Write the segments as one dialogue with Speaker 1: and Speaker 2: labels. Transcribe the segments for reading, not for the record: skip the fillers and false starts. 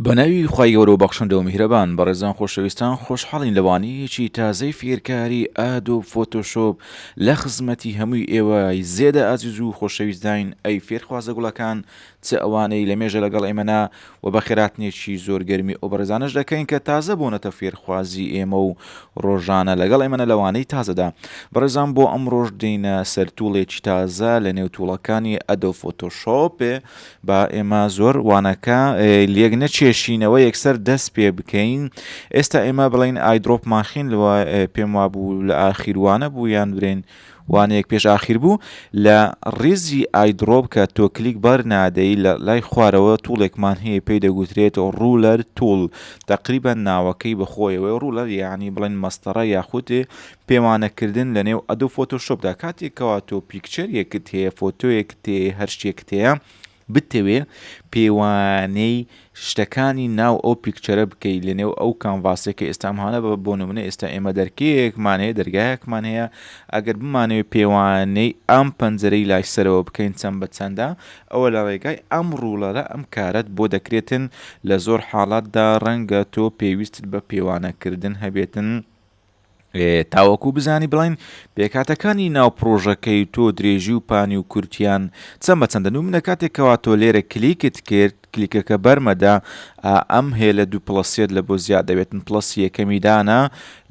Speaker 1: بەناوی خوای گەورەو بەخشندەو میهرەبان بەڕێزان خۆشەویستان خۆشحاڵین لە وانەیەکی تازەی فێرکاری Adobe Photoshop لە خزمەتی هەمووی ئێوەی زێدە ئازیز و خۆشەویستداین ئەی فێرخوازە گوڵەکان چ ئەوانەی لە مێژە لەگەڵ ئێمەنا و بەخێراتنێکی زۆر گەرمی ئەو بەڕێزانەش دەکەین کە تازە بۆنەتە فێرخوازی ئێمە و ڕۆژانە لەگەڵ ئێمەنە لە وانەی تازەدا. بەڕێزان بۆ ئەمڕۆش دێینە سەر tool ێکی تازە لە نێو tool ەکانی Adobe Photoshop با ئێمە زۆر وانەکە لێک نەکێشینەوە یەکسەر دەست پێ بکەین ئێستا ئێمە بڵین eyedropper مان خین لەوە پێم وابوو لە ئاخیر وانە بوو یان برێن وانەیەک پێش ئاخیر بوو لە ڕیزی eyedrop کە تۆ کلیک بەر نادەی لە لای خوارەوە tool ێکمان هەیە پێی دەگوترێت ruler tool تەقریبەن ناوەکەی بەخۆیەوەی ruler یعنی بڵێن مەستەڕە یاخود پێوانەکردن لە نێو Adobe Photoshop دا کاتێک کەوا تۆ picture ێکت هەیە فۆتۆیەکت هەیە هەر شتێکت هەیە بتەوێ پێوانەی شتەکانی ناو ئەو picture ە بکەی لە نێو ئەو canvas ێک کە ئێستا ئەمانە بە بۆ نمونە ئێستا ئێمە دەرکەیەکمان هەیە دەرگایەکمان هەیە ئەگەر بمانەوێ پێوانەی ئەم پەنجەرەی لای سەرەوە بکەین چەند بە چەندە ئەوە لە ڕێگای ئەم ruler ە ئەم کارەت بۆ دەکرێتن لە زۆر حاڵاتدا ڕەنگە تۆ پێویستت بە پێوانەکردن هەبێتن تاوەکو بزانی بڵین پێکهاتەکانی ناو پڕۆژەکەی تۆ درێژی و پانی و کورتیان چەند بە چەندن و منە کاتێک کەوا تۆ لێرە کلیکت کرد کلیکەکە بەرمەدە ئەم هێلە دوو plus ێت لە بۆ زیاد دەبێتن plus ی یەکەمی دانا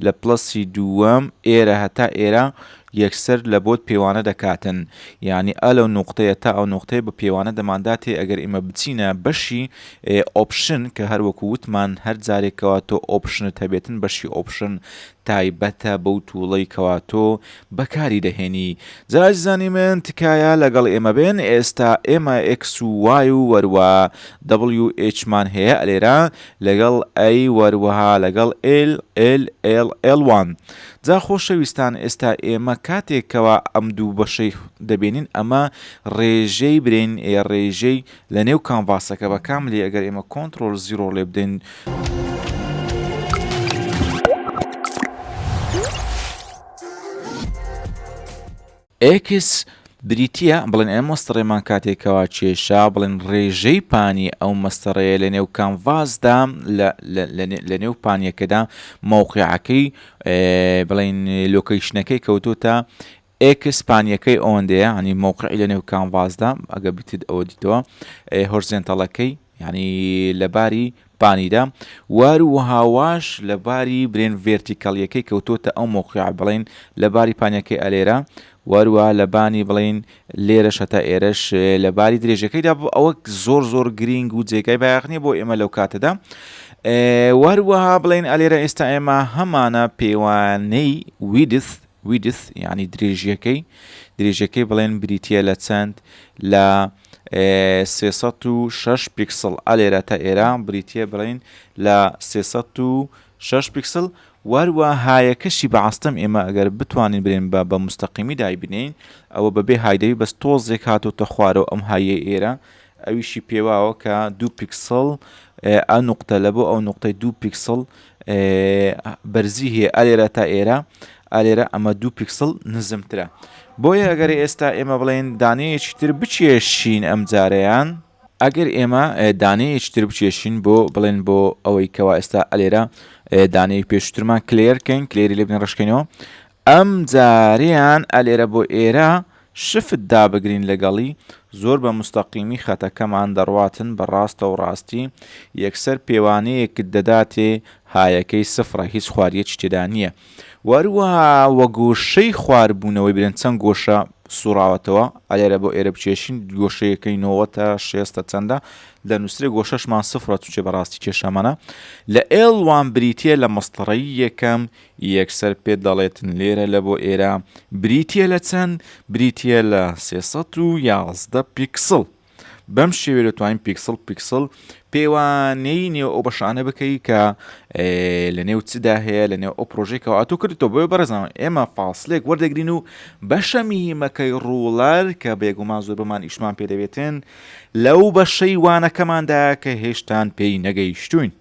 Speaker 1: لە plus ی دووەم ئێرە هەتا ئێرە یەکسەر لە بۆت پێوانە دەکاتن یعنی ئە لەو نوقتەیە تا ئەو نوقتەیە بە پێوانە دەمانداتێ ئەگەر ئێمە بچینە بەشی option کە هەر وەکو وتمان هەر جارێک کەوا تۆ option ت هەبێتن بەشی option تایبەتە بەو tool ەی کەوا تۆ بەکاری دەهێنی جا ئازیزانی من تکایە لەگەڵ ئێمە بن ئێستا ئێمە X و Y و وەروە W H مان هەیە ئەلێرە لەگەڵ A وەروەها لەگەڵ L L L L one جا خۆشەویستان ئێستا ئێمە کاتێک کەوا ئەم دوو بەشەی دەبینین ئەمە ڕێژەی برێن ڕێژەی لە نێو canvas ەکە بە کام لێ ئەگەر ئێمە control zero لێ بدەین. X بریتییە بڵێن ئەم مەستەڕێمان کاتێک کەوا کێشا بڵێن ڕێژەی پانی ئەو مەستەڕەیە لە نێو canvas دا لە نێو پانیەکەدا مەوقعەکەی بڵێن location ەکەی کەوتۆتە X پانیەکەی ئەوەندەیە ینی مەوقعی لە نێو canvas دا ئەگە بیتت ئەوە دیتەوە horizontal ەکەی یعنی لە باری پانیدا واروەها واش لە باری برێن vertical یەکەی کەوتۆتە ئەو مەوقع بڵێن لە باری پانیەکەی ئەلێرە واروە لە بانی بڵێن لێرەش هەتا ئێرەش لە باری درێژەکەیدا بۆ ئەوە زۆر زۆر گرینگ و جێگای بایەخ نییە بۆ ئێمە لەو کاتەدا واروەها بڵێن ئەلێرە ئێستا ئێمە هەمانە پێوانەی width width یعنی درێژیەکەی درێژیەکەی بڵێن بریتە لە چەند لە 306 پیکسڵ ئەلێرە تا ئێرە بریتە بڵین لە 306 پیکسل واروە هایەکەشی بە عاستەم ئێمە ئەگەر بتوانین برێن بە بە مستەقیمی دایبنین ئەوە بەبێ هایدەوی بەس تۆزێک هاتۆتە خوارەوە ئەم هایە ئێرە ئەویشی پێواوە کە دوو پیکسڵ ئە نوقتە لە بۆ ئەو نوقتەی دوو پیکسڵ بەرزی هەیە ئەلێرە تا ئێرە ئالێرە ئەمە دوو پیکسڵ نزمترە بۆیە ئەگەر ئێستا ئێمە بڵێن دانەیەکی تر بکێشین ئەم جارەیان ئەگەر ئێمە دانەیەکی تر بکێشین بۆ بڵێن بۆ ئەوەی کەوا ئێستا ئەلێرە دانەیەک پێشترمان clear کەین clear ی لێ بنێ ڕشکەینەوە ئەم جارەیان ئەلێرە بۆ ئێرە shift دابگرین لەگەڵی زۆر بە موستەقیمی خەتەکەمان دەڕواتن بە ڕاستە و ڕاستی یەکسەر پێوانەیەکت دەداتێ هایەکەی سفرە هیچ خواریەکی تێدا نییە وەروەها وە گۆشەی خواربوونەوەی برێن چەند گۆشە سوڕاوەتەوە ئەلێرە بۆ ئێرە بکێشین گۆشەیەکەی نۆوەتە شێستە چەندە دەنووسرێ گۆشەشمان سفرە چونکە بەڕاستی کێشامانە لە L one بریتە لە مەستەڕەی یەکەم یەکسەر پێت دەڵێتن لێرە لە بۆ ئێرە بریتیە لە چەند؟ بریتیە لە 311 پیکسڵ. بەم شێوەیە دەتوانین پیکسڵ پیکسڵ پێوانەی نێو ئەو بەشانە بکەی کە لە نێو چدا هەیە لە نێو ئەو پرۆژێکەوە ئەتۆ کردتەوە بۆیە بەڕێزان ئێمە فاسلێک وەردەگرین و بەشە میهیمەکەی ruler کە بێگومان زۆربەمان ئیشمان پێ دەبێتن لەو بەشەی وانەکەماندا کە هێشتان پێی نەگەیشتوین.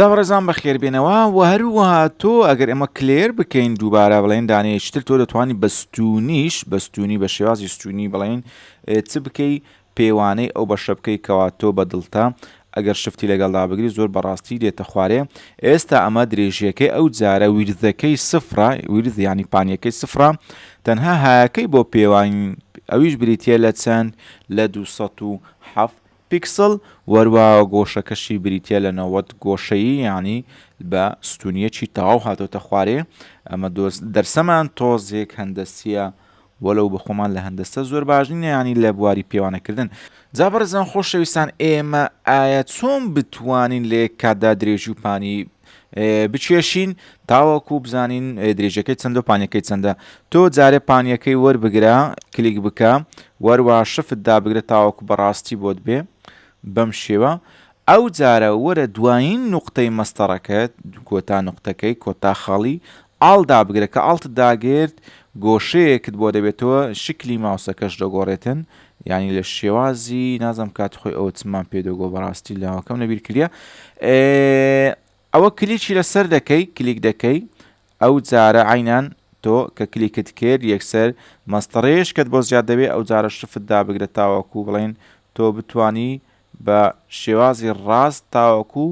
Speaker 1: جا بەڕێزان بەخێربێنەوە وە هەروەها تۆ ئەگەر ئێمە clear بکەین دووبارە بڵێن دانەیەکی تر تۆ دەتوانی بە ستونیش بە ستونی بە شێوازی ستونی بڵێن چ بکەی پێوانەی ئەو بەشە بکەی کەوا تۆ بە دڵتە ئەگەر shift ی لەگەڵدا بگری زۆر بەڕاستی دێتە خوارێ ئێستا ئەمە درێژیەکەی ئەو جارە width ەکەی سفرە width یانی پانیەکەی سفرە تەنها height ەکەی بۆ پێوان ئەویش بریتە لە چەند لە 207 پیکسڵ، وەروا گۆشەکەشی بریتیە لە 90 گۆشەیی یانی بە ستونیەکی تەواو هاتۆتە خوارێ ئەمە دەرسەمان تۆزێک هەندەسیە وەلەو بەخۆمان لە هەندەسە زۆر باش نینە یانی لە بواری پێوانەکردن جا بەڕێزان خۆشەویستان ئێمە ئایا چۆن بتوانین لە یەک کاتدا درێژی و پانی بکێشین تاوەکو بزانین درێژەکەی چەندە و پانیەکەی چەندە تۆ جارێ پانیەکەی وەربگرە کلیک بکە وەروە shift دابگرە تاوەکو بەڕاستی بۆت بێ بەم شێوە ئەو جارە وەرە دوایین نوقتەی مەستەڕەکەت کۆتا نوقتەکەی کۆتا خاڵی Alt دابگرە کە Alt ت داگرت گۆشەیەکت بۆ دەبێتەوە شکلی ماوسەکەش دەگۆڕێتن یعنی لە شێوازی نازم کات خۆی ئەوە چمان پێ دەگۆ بەڕاستی لاوەکەم لەبیر کردە ئەوە کلیکی لەسەر دەکەی کلیک دەکەی ئەو جارە عینان تۆ کە کلیکت کرد یەکسەر مەستەڕێشکەت بۆ زیاد دەبێ ئەو جارە shift دابگرە تاوەکو بڵێن تۆ بتانی بە شێوازی ڕاست تاوەکو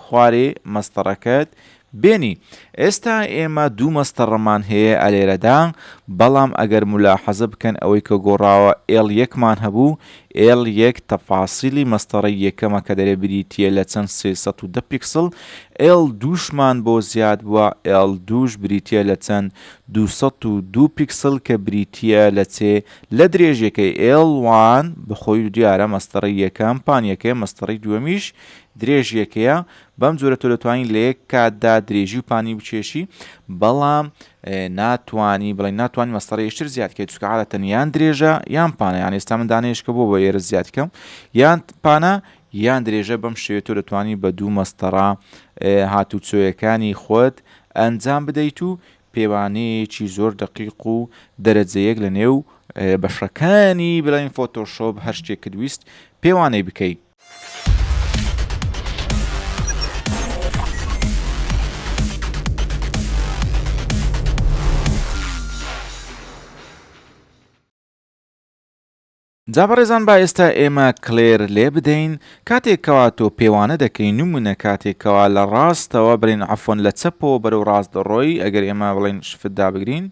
Speaker 1: خوارێ مەستەڕەکەت بێنی. ئێستا ئێمە دوو مەستەڕەمان هەیە ئەلێرەدا، بەڵام ئەگەر مولاحەزە بکەن ئەوەی کە گۆڕاوە L یەکمان هەبوو، L یەک تەفاسیلی مەستەڕەی یەکەمە کە دەرێ بریتییە لە چەند 310 پیکسڵ، L دووشمان بۆ زیاد بووە، L دووش بریتییە لە چەند 202 پیکسڵ کە بریتییە لە چێ لە درێژیەکەی L one بەخۆی دیارە مەستەڕەی یەکەم پانیەکەیە مەستەڕەی دووەمیش درێژیەکەیە بەم جۆرە تۆ دەتوانی لە یەک کاتدا درێژی و پانی بکێشی بەڵام ناتوانی بڵێن ناتوانانی مەستەڕە یشتر زیاد کەیت چونکە عادەتەن یان درێژە یان پانە یان ئێستا من دانەیشکە بۆ بۆ ئێرە زیاد کەم یان پانە یان درێژە بەم شێوەیە تۆ دەتوانی بە دوو مەستەڕە هاتوچۆیەکانی خۆت ئەنجام بدەیت و پێوانەیەکی زۆر دەقیق و دەرەجە یەک لە نێو بەشەکانی بڵێین فۆتۆشۆپ هەر شتێکت ویست پێوانەی بکەی. جا بەڕێزان با ئێستا ئێمە clear لێ بدەین کاتێک کەوا تۆ پێوانە دەکەی نمونە کاتێک کەوا لە ڕاستەوە بڵێن عەفوەن لە چەپەوە بەرەو ڕاست دەڕۆی ئەگەر ئێمە بڵێن shift دابگرین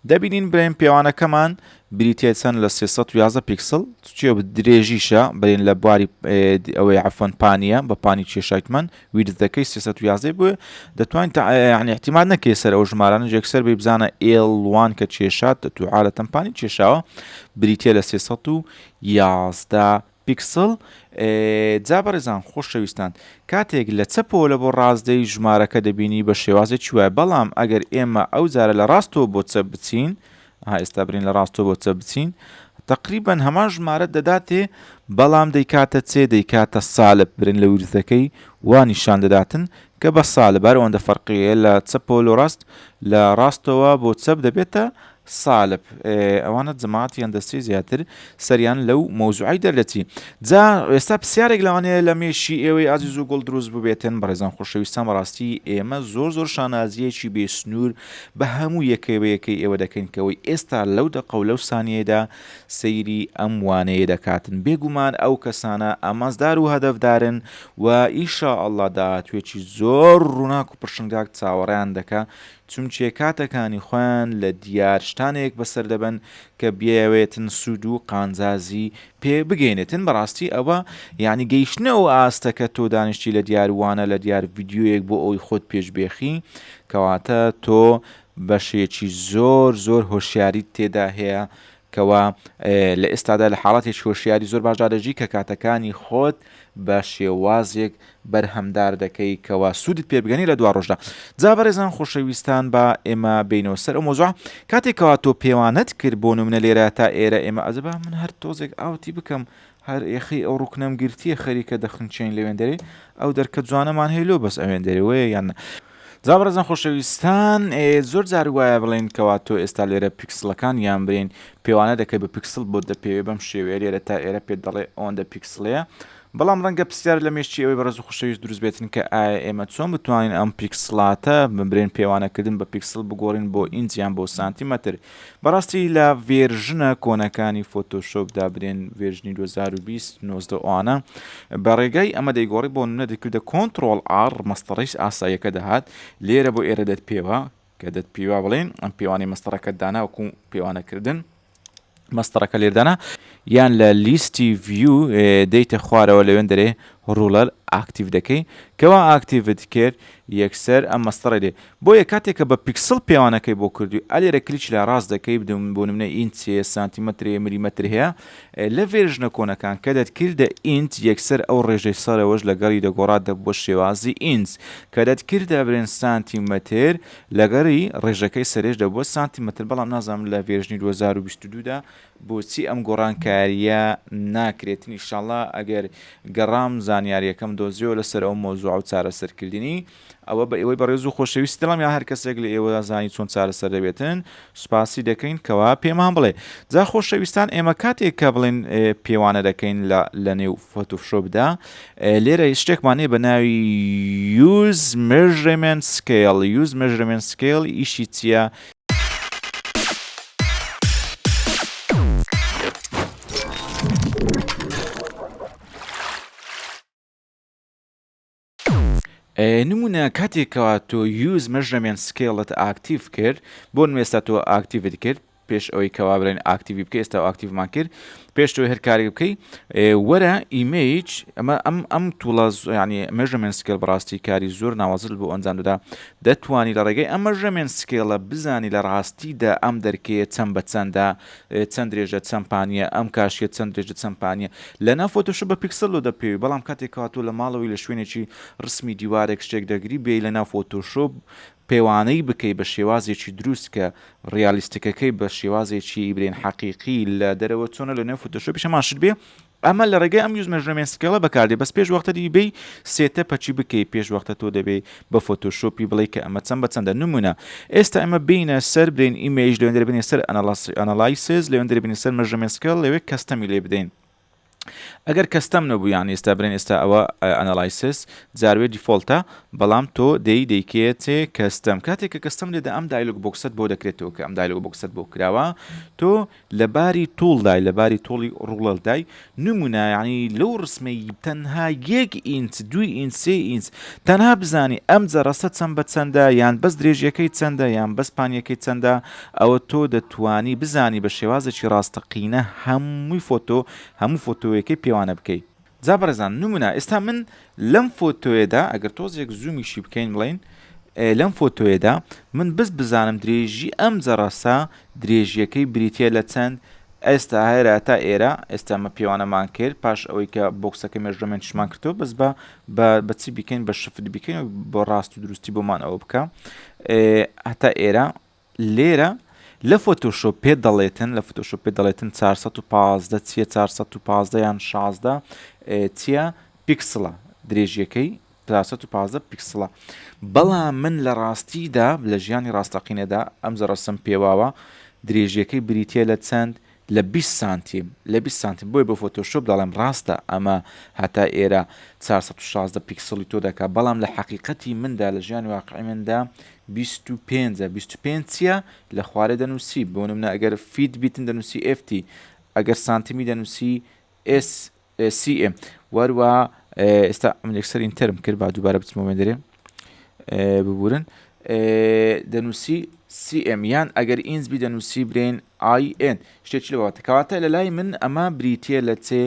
Speaker 1: دەبینین بڵێن پێوانەکەمان بریتە چەند لە 311 پیکسل چیە درێژیشە بڵێن لە بواری ئەوەی عەفوەن پانیە بە پانی کێشایتمان width ەکەی 311 بووە دەتوانین تا یعنی احتیمال نەکەی سەر ئەو ژمارانە یەکسەر بی بزانە L1 کە کێشات دەتو عادەتەن پانی کێشاوە بریتە لە 311 پیکسڵ جا بەڕێزان خۆشەویستان کاتێک لە چەپەوە لە بۆ ڕاست دێی ژمارەکە دەبینی بە شێوازێکی وایە بەڵام ئەگەر ئێمە ئەو جارە لە ڕاستەوە بۆ چەپ بچین ها ئێستا برین لە ڕاستەوە بۆ چەپ بچین تقریبا هەمان ژمارە دەداتێ بەڵام دەیکاتە چێ دەیکاتە سالب برن لە width ەکەی وا نیشان دەداتن کە بە سالب هەر ئەوەندە فەرقیە لە چەپەوە لۆ ڕاست لە ڕاستەوە بۆ چەپ دەبێتە سالب ئەوانە جەماعەتی هەندەسەی زیاتر سەریان لەو مەوزوعەی دەردەچی جا ئێستا پرسیارێک لەوانەیە لە مێشی ئێوەی ئازیز و گوڵ دروست ببێتن بەڕێزان خۆشەویستان بەڕاستی ئێمە زۆر زۆر شانازیەکی بێ سنوور بە هەموو یەکەی بە یەکەی ئێوە دەکەین کەەوەی ئێستا لەو دەقە و لەو سانیەدا سەیری ئەم وانەیە دەکاتن بێگومان ئەو کەسانە ئامانجدار و هەدەفدارن و ئیشاءاللە داهاتوێکی زۆر ڕووناک و پرشنگدار چاوەڕێیان دەکا چونکێ کاتەکانی خۆیان لە دیار شتانێک بەسەر دەبەن کە بیەوێتن سوود و قانجازی پێ بگەینێتن بەڕاستی ئەوە یانی گەیشتنە ئەو ئاستە کە تۆ دانیشتی لە دیار وانە لە دیار ڤیدیۆیەک بۆ ئەوەی خۆت پێش بێخی کەواتە تۆ بەشێکی زۆر زۆر هۆشیاریت تێدا هەیە کەوا لە ئێستادا لە حاڵەتێکی هۆشیاری زۆر باشدا دەژی کە کاتەکانی خۆت بە شێوازێک بەرهەمدار دەکەی کەوا سوودت پێ بگەنی لە دوا ڕۆژدا جا بەڕێزان خۆشەویستان با ئێمە بینەوە سەر ئەو مۆزوع کاتێک کەوا تۆ پێوانەت کرد بۆ نمونە لێرە تا ئێرە ئێمە ئەجەبا من هەر تۆزێک ئاوتی بکەم هەر ئێخەی ئەو ڕوکنەم گرتیە خەریکە دەخنچێین لەوێندەرێ ئەو دەرکە جوانەمان هەیە لۆ بەس ئەوێندەرێ وەیە یان نا جا بەڕێزان خۆشەویستان زۆر جار وایە بڵێن کەوا تۆ ئێستا لێرە پیکسڵەکان یان برێن پێوانە دەکەی بە پیکسڵ بۆت دەپێوێ بەم شێوەیە لێرە تا ئێرە پێت دەڵێ ئەوەندە پیکسڵەیە. بەڵام ڕەنگە پرسیار لە مێشکی ئێوەی بەڕێز و خۆشەویست دروست بێتن کە ئایا ئێمە چۆن بتوانین ئەم پیکسڵاتە بمرێن پێوانەکردن بە پیکسڵ بگۆڕین بۆ ئینج یان بۆ سانتیمەتر؟ بەڕاستی لە version ە کۆنەکانی فۆتۆشۆپدا برێن version ی 2020 19 ئەوانە بە ڕێگای ئەمە دەیگۆڕی بۆ نمونە دەکردە control R مەستەڕەی ئاساییەکە دەهات لێرە بۆ ئێرە دەت پێوە کە دەت پیوا بڵێن ئەم پێوانەی مەستەڕەکەت دانا وەکو پێوانەکردن مەستەڕەکە لێردانا یان لە لیستی view دێیتە خوارەوە لەوێن دەرێ ruler active دەکەی کەوا active ت کرد یەکسەر ئەم مەستەڕی دێ بۆیە کاتێک کە بە پیکسڵ پێوانەکەی بۆ کردووی ئەلێرە کلیچ لە ڕاست دەکەی بدوم بۆ نمونە ئینچ هەیە سانتیمەتر هەیە ملیمەتر هەیە لە version ە کۆنەکان کە دەتکردە ئینچ یەکسەر ئەو ڕێژەی سەرەوەش لەگەڵی دەگۆڕا دەبووە شێوازی ئینچ کە دەتکردە برێن سانتیمەتر لەگەڵی ڕێژەکەی سەرێش دەبووە سانتیمەتر، بەڵام نازانم لە version ی 2022 دا بۆچی ئەم گۆڕانکارییە ناکرێتن، ئیشاڵا ئەگەر گەڕام زانیارییەکەم دۆزیەوە لەسەر ئەو مەوزوعە و چارەسەرکردنی ئەوە بە ئێوەی بەڕێز و خۆشەویستی دەڵێم یا هەر کەسێک لە ئێوە زانی چۆن چارەسەر دەبێتن سوپاسی دەکەین کەوا پێمان بڵێ. جا خۆشەویستان ئێمە کاتێک کە بڵێن پێوانە دەکەین لە لە نێو فۆتۆشۆپدا لێرە شتێکمان هەیە بە ناوی Use Measurement Scale Use Measurement Scale ئیشی چییە؟ نمونە کاتێک کەوا تۆ Use Measurement Scale ت active کرد بۆ نمونە ئێستا تۆ active ت کرد پێش ئەوەی کەوا بڵێن active ی بکەی ئێستا active مان کرد پێش تۆی هەر کارێک بکەی وەرە image ئەمە ئەم ئەم tool ە ینی measurement scale بەڕاستی کاری زۆر ناوازل بۆ ئەنجام دەدا دەتوانی لە ڕێگەی ئەم measurement scale ە بزانی لە ڕاستیدا ئەم دەرکەیە چەند بە چەندە چەند درێژە چەند پانیە ئەم کاشیە چەند درێژە چەند پانیە لە ناو فۆتۆشۆپ بە پیکسل لۆ دەپێوی بەڵام کاتێک کەوا تۆ لە ماڵەوەی لە شوێنێکی ڕسمی دیوارێک شتێک دەگری بێی لە ناو فۆتۆشۆپ پێوانەی بکەی بە شێوازێکی دروست کە realistic ەکەی بە شێوازێکی برێن حەقیقی لە دەرەوە چۆنە لە نێو فۆتۆشۆپیش هەمان شت بێ ئەمە لە ڕێگەی ئەم use measurement scale ە بەکاردێ بەس پێش وەختە دیبەی setup ەچی بکەی پێش وەختە تۆ دەبێ بە فۆتۆشۆپی بڵێی کە ئەمە چەند بە چەندە نمونە ئێستا ئێمە بینە سەر برێن image لەوێن دەرێ بینە سەر analysis لەوێن دەرێ بینە سەر measurement scale لەوێ custom ی لێ بدەین ئەگەر custom نەبوو یان ئێستا برێن ئێستا ئەوە analysis جاروێ default ە بەڵام تۆ دەی دەیکێتێ custom کاتێک کە custom لێدا ئەم dialog box ەت بۆ دەکرێتەوە کە ئەم dialog box ەت بۆ کراوە تۆ لە باری tool دای لە باری tool ی ruler دای نمونە یانی لەو ڕسمەی تەنها یەک ئینچ دوو ئینچ سێ ئینچ تەنها بزانی ئەم جەڕەسە چەند بە چەندە یان بەس درێژیەکەی چەندە یان بەس پانیەکەی چەندە ئەوە تۆ دەتوانی بزانی بە شێوازێکی ڕاستەقینە هەمووی فۆتۆ هەموو فۆتۆیەکەی پێوانە بکەی. جا بەڕێزان نمونە ئێستا من لەم فۆتۆیەدا ئەگەر تۆزێک zoom یشی بکەین بڵێین لەم فۆتۆیەدا من بس بزانم درێژی ئەم جەڕەسە درێژیەکەی بریتە لە چەند ئێستا هێرە تا ئێرە ئێستا مە پێوانەمان کرد پاش ئەوەی کە box ەکە measurement شمان کردەوە بەس بە بەچی بیکەین بە shift بیکەین و بۆ ڕاست و دروستی بۆمان ئەوە بکە هەتا ئێرە لێرە لە فۆتۆشۆپ پێت دەڵێتن لە فۆتۆشۆپ پێت دەڵێتن 415 چییە 415 یان 16 چییە پیکسڵە درێژیەکەی 415 پیکسڵە بەڵام من لە ڕاستیدا لە ژیانی ڕاستەقینەدا ئەم جەڕەسم پێواوە درێژیەکەی بریتە لە چەند لە 20 سانتیم لە 20 سانتیم بۆیە بە فۆتۆشۆپ دەڵێم ڕاستە ئەمە هەتا ئێرە 416 پیکسڵی تۆ دەکات بەڵام لە حەقیقەتی مندا لە ژیانی واقعی مندا 25 ە 25 چیە لە خوارێ دەنووسی بۆ نمونە ئەگەر feet بیتن دەنووسی FT ئەگەر سانتیمی دەنووسی S CM وەروە ئێستا من یەکسەر enter م کرد با دووبارە بچمەوە وێندرێ ببورن دەنووسی CM یان ئەگەر ئینج بی دەنووسی برێن IN شتێکی لە بابەتە کەواتە لە لای من ئەمە بریتە لە چێ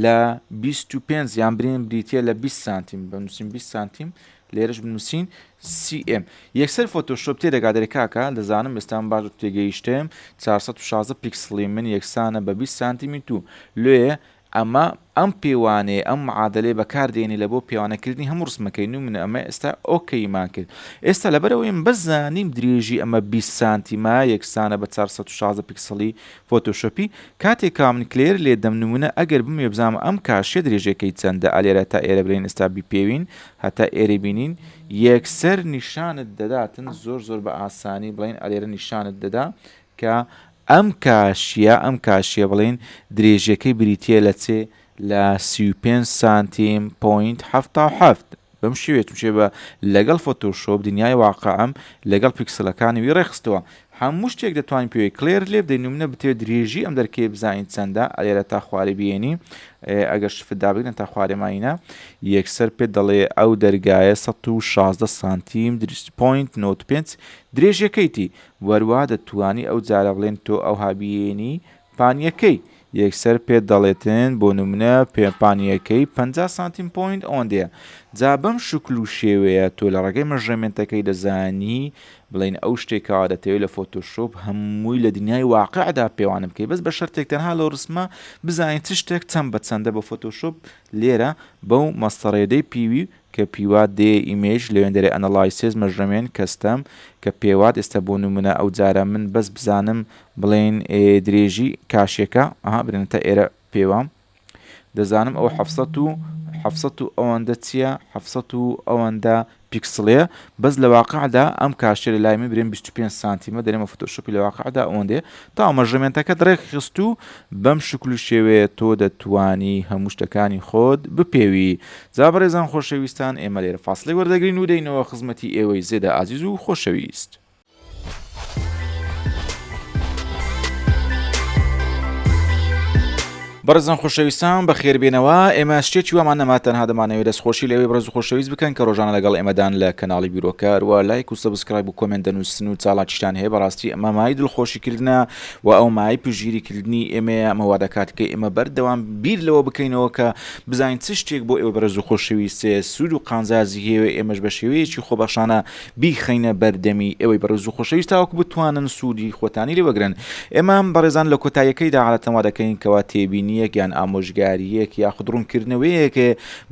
Speaker 1: لە 25 یان برین بریتە لە 20 سانتیم بنووسین 20 سانتیم لێرەش بنووسین CM یەکسەر فۆتۆشۆپ تێدەگا دەرێ کاکە دەزانم ئێستا من باش تێگەیشتم 416 پیکسڵی من یەکسانە بە 20 سانتیمی تو لێ ئەمە ئەم پێوانەیە ئەم معادلەیە بەکار دێنی لە بۆ پێوانەکردنی هەموو ڕسمەکەی نمونە ئەمە ئێستا okay مان کرد ئێستا لەبەرئەوەی من بەس زانیم درێژی ئەمە 20 سانتیمە یەکسانە بە 416 پیکسڵی فۆتۆشۆپی کاتێک کە من clear لێ دەم نمونە ئەگەر بمەوێ بزانم ئەم کاشیە درێژیەکەی چەندە ئەلێرە تا ئێرە برێن ئێستا بیپێوین هەتا ئێرەی بینین یەکسەر نیشانت دەداتن زۆر زۆر بە ئاسانی بڵێن ئەلێرە نیشانت دەدا کە ئەم کاشیە ئەم کاشیە بڵێن درێژیەکەی بریتیە لە چێ؟ لە 35 سانتیم point 77 بەم شێوەیە چونکێ بە لەگەڵ فۆتۆشۆپ دنیای واقعم لەگەڵ پیکسلەکانی وی ڕێکخستووە هەموو شتێک دەتوانین پێوەی clear لێ بدەین نمونە بتەوێت درێژی ئەم دەرکەی بزانین چەندە ئەلێرە تا خوارێ بێنی ئەگەر shift دابگرن تا خوارێ ماینە یەکسەر پێت دەڵێ ئەو دەرگایە 116 سانتیم point 95 درێژیەکەیتی وەروا دەتوانی ئەو جارە بڵێن تۆ ئەوها بیێنی پانیەکەی یەکسەر پێت دەڵێتن بۆ نمونە پێ پانیەکەی 50 سانتیم point ئەوەندەیە جا بەم شکل و شێوەیە تۆ لە ڕێگەی measurement ەکەی دەزانی بڵێن ئەو شتێک کەوا دەتەوێت لە فۆتۆشۆپ هەمووی لە دنیای واقعدا پێوانە بکەی بەس بە شەرتێک تەنها لەو ڕسمە بزانین چ شتێک چەند بە چەندە بە فۆتۆشۆپ لێرە بەو مەستەڕێدەی پیوی کە پیوات دێ image لەوێندەرێ analysis measurement custom کە پێوات ئێستا بۆ نمونە ئەو جارە من بەس بزانم بڵێن درێژی کاشێکە ئەها برێن تا ئێرە پێوام دەزانم ئەو حەفسەت و حەفسەت و ئەوەندە چییە حەفسەت و ئەوەندە پیکسڵەیە بەس لە واقعدا ئەم کاشێ لە لای من برێن 25 سانتیمە دەرێمە فۆتۆشۆپی لە واقعدا ئەوەندەیە تا measurement ەکەت ڕێکخست و بەم شکل و شێوەیە تۆ دەتوانی هەموو شتەکانی خۆت بپێوی جا بەڕێزان خۆشەویستان ئێمە لێرە فاسڵەی وەردەگرین و دێینەوە خزمەتی ئێوەی زێدە ئازیز و خۆشەویست. بەڕێزان خۆشەویستان بەخێربێنەوە ئێمە شتێکی وامان نەما تەنها دەمانەوێت دەستخۆشی لەوەی بەڕێز و خۆشەویست بکەن کە ڕۆژانە لەگەڵ ئێمەدان لە کەناڵی بیرۆکار و لایک و subscribe و comment دەنووسن و چالاکیشتان هەیە بەڕاستی ئەمە مای دڵخۆشیکردنە و ئەو مای پشتگیریکردنی ئێمەیە ئەمە وا دەکات کە ئێمە بەردەوام بیر لەوە بکەینەوە کە بزانین چ شتێک بۆ ئێوە بەڕێز و خۆشەویستێ سوود و قانزازی هەیە ئێمەش بە شێوەیەکی خۆبەخشانە بیخەینە بەر دەمی ئێوەی بەڕێز و خۆشەویست تاوەکو بتوانن سوودی خۆتانی لێ وەگرن. ئێمە بەڕێزان لە کۆتاییەکەیدا عادەتەن وا دەکەین کەوا تێبینییەک یان ئامۆژگارییەک یاخود ڕوونکردنەوەیەک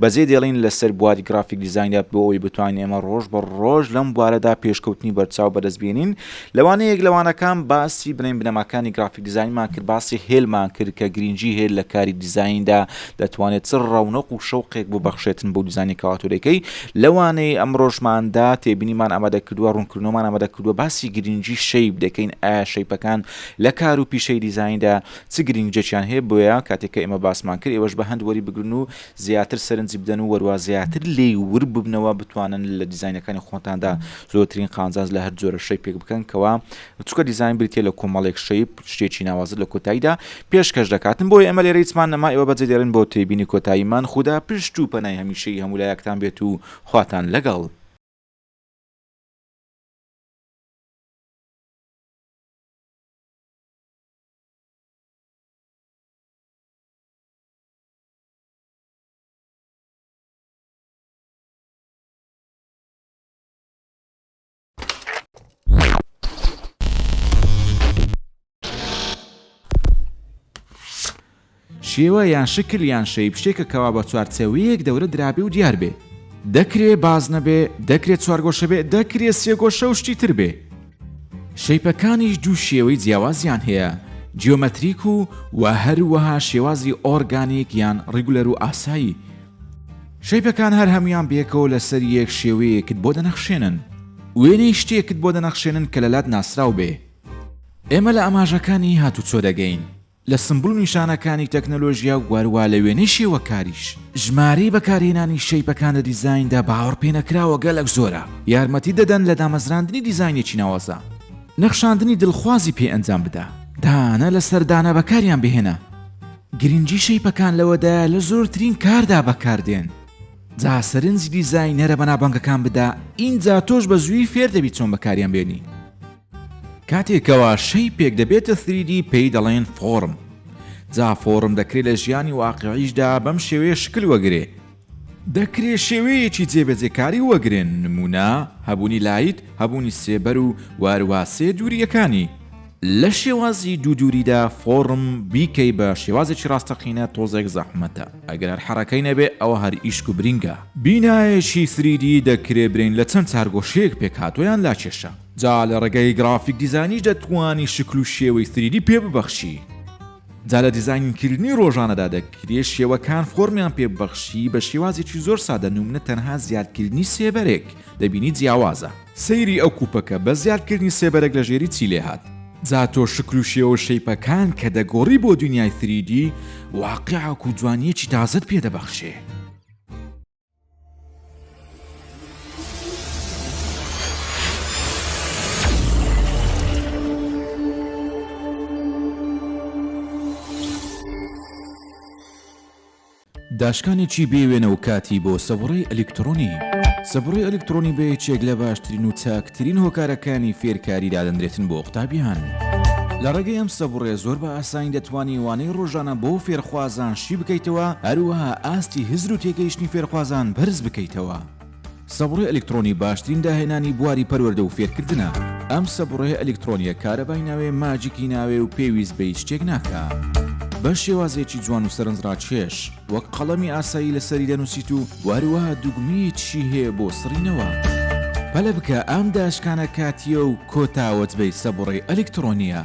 Speaker 1: بەجێ دێڵین لەسەر بواری گرافیک دیزایندا بۆ ئەوەی بتوانین ئێمە ڕۆژ بە ڕۆژ لەم بوارەدا پێشکەوتنی بەرچاو بەدەست بێنین. لەوانەیەک لە وانەکان باسی بڵێین بنەماکانی گرافیک دیزاینمان کرد، باسی هێلمان کرد کە گرینگی هێل لە کاری دیزایندا دەتوانێت چ ڕەونەق و شەوقێک ببەخشێتن بەو دیزاینەی کەوا تۆ دەیکەی. لەوانەی ئەمڕۆشماندا تێبینیمان ئامادە کردووە، ڕوونکردنەوەمان ئامادە کردووە، باسی گرینگی shape دەکەین، ئایا shape ەکان لە کار و پیشەی دیزایندا چ گرینگیەکیان هەیە، بۆیە کاتێک کە ئێمە باسمان کرد ئێوەش بە هەند وەری بگرن و زیاتر سەرنجی بدەن و وەروا زیاتر لێی ورد ببنەوە بتوانن لە دیزاینەکانی خۆتاندا زۆرترین قانجاز لە هەر جۆرە shape ێک بکەن کەوا چونکە دیزاین بریتیە لە کۆمەڵێک shape شتێکی ناوازە لە کۆتاییدا پێشکەش دەکاتن بۆیە ئێمە لێرە هیچمان نەما ئێوە بەجێ دێڵین بۆ تێبینی کۆتاییمان خودا پشت و پەنای هەمیشەیی هەموو لایەکتان بێت و خواتان لەگەڵ. شێوە یان شکل یان shape شتێکە کەوا بە چوارچێوەیەک دەورە درابێ و دیار بێ. دەکرێ بازنە بێ، دەکرێ چوارگۆشە بێ، دەکرێ سێگۆشە و شتی تر بێ. shape ەکانیش دوو شێوەی جیاوازیان هەیە، جیۆمەتریک و و هەروەها شێوازی ئۆرگانیک یان regular و ئاسایی. shape ەکان هەر هەموویان بەیەکەوە لەسەر یەک شێوەیەکت بۆ دەنەخشێنن. وێنەی شتێکت بۆ دەنەخشێنن کە لەلات ناسراو بێ. ئێمە لە ئاماژەکانی هاتوچۆ دەگەین، لە سمبول و نیشانەکانی تەکنەلۆژیا و هەروا لە وێنەی شێوەکاریش. ژمارەی بەکارهێنانی shape ەکان لە دیزایندا باوەڕپێنەکراوە گەلەک زۆرە. یارمەتی دەدەن لە دامەزراندنی دیزاینێکی ناوازە. نەخشاندنی دڵخوازی پێ ئەنجام بدە. دانە لەسەر دانە بەکاریان بهێنە. گرنگی shape ەکان لەوەدایە لە زۆرترین کاردا بەکاردێن. جا سەرنجی دیزاینەرە بەناوبانگەکان بدە ئینجا تۆش بە زوویی فێر دەبیت چۆن بەکاریان بێنی. کاتێک کەوا shape ێک دەبێتە 3D پێی دەڵێن فۆرم. جا فۆرم دەکرێ لە ژیانی واقیعیشدا بەم شێوەیە شکل وەگرێ. دەکرێ شێوەیەکی جێبەجێکاری وەگرن، نموونە، هەبوونی light، هەبوونی سێبەر و وەهەروەها سێ دوورییەکانی. لە شێوازی دوو دووریدا فۆڕم بیکەی بە شێوازێکی ڕاستەقینە تۆزێک زەحمەتە، ئەگەر هەر حەڕەکەی نەبێ ئەوە هەر ئیشک و برینگە. بینایەکی 3D دەکرێ برین لە چەند چارگۆشەیەک پێکهاتووە یان لاکێشە، جا لە ڕێگای گرافیک دیزاینیش دەتوانی شکل و شێوەی 3D پێ ببەخشی. جا لە دیزاینکردنی ڕۆژانەدا دەکرێ شێوەکان فۆرمیان پێ ببەخشی بە شێوازێکی زۆر سادە نمونە تەنها زیادکردنی سێبەرێک دەبینی جیاوازە. سەیری ئەو کوپەکە بە زیادکردنی سێبەرێک لە ژێری چی لێهات. جا تۆ شکل و شێوە و shape ەکان کە دەگۆڕی بۆ دونیای 3D واقیعەک و جوانیەکی تازەت پێ دەبەخشێ. داشکانێکی بێ وێنە و کاتی بۆ سەبوڕەی ئەلیکتڕۆنی. سەبوڕەی ئەلیکتڕۆنی بە یەکێک لە باشترین و چاکترین هۆکارەکانی فێرکاری دادەنرێتن بۆ قوتابیان. لە ڕێگەی ئەم سەبوڕەیە زۆر بە ئاسانی دەتوانی وانەی ڕۆژانە بۆ فێرخوازان شی بکەیتەوە، هەروەها ئاستی هزر و تێگەیشتنی فێرخوازان بەرز بکەیتەوە. سەبوڕەی ئەلیکتڕۆنی باشترین داهێنانی بواری پەروەردە و فێرکردنە. ئەم سەبوڕەیە ئەلیکتڕۆنیە کارەبای ناوێ magic ی ناوێ و پێویست بە هیچ شتێک ناکا. بە شێوازێکی جوان و سەرنجڕاکێش وەک قەڵەمی ئاسایی لەسەری دەنووسیت و هەروەها دوگمەیەکیشی هەیە بۆ سڕینەوە. پەلە بکە ئەم داشکانە کاتییە و کۆتا وەجبەی سەبوڕەی ئەلیکتڕۆنیە.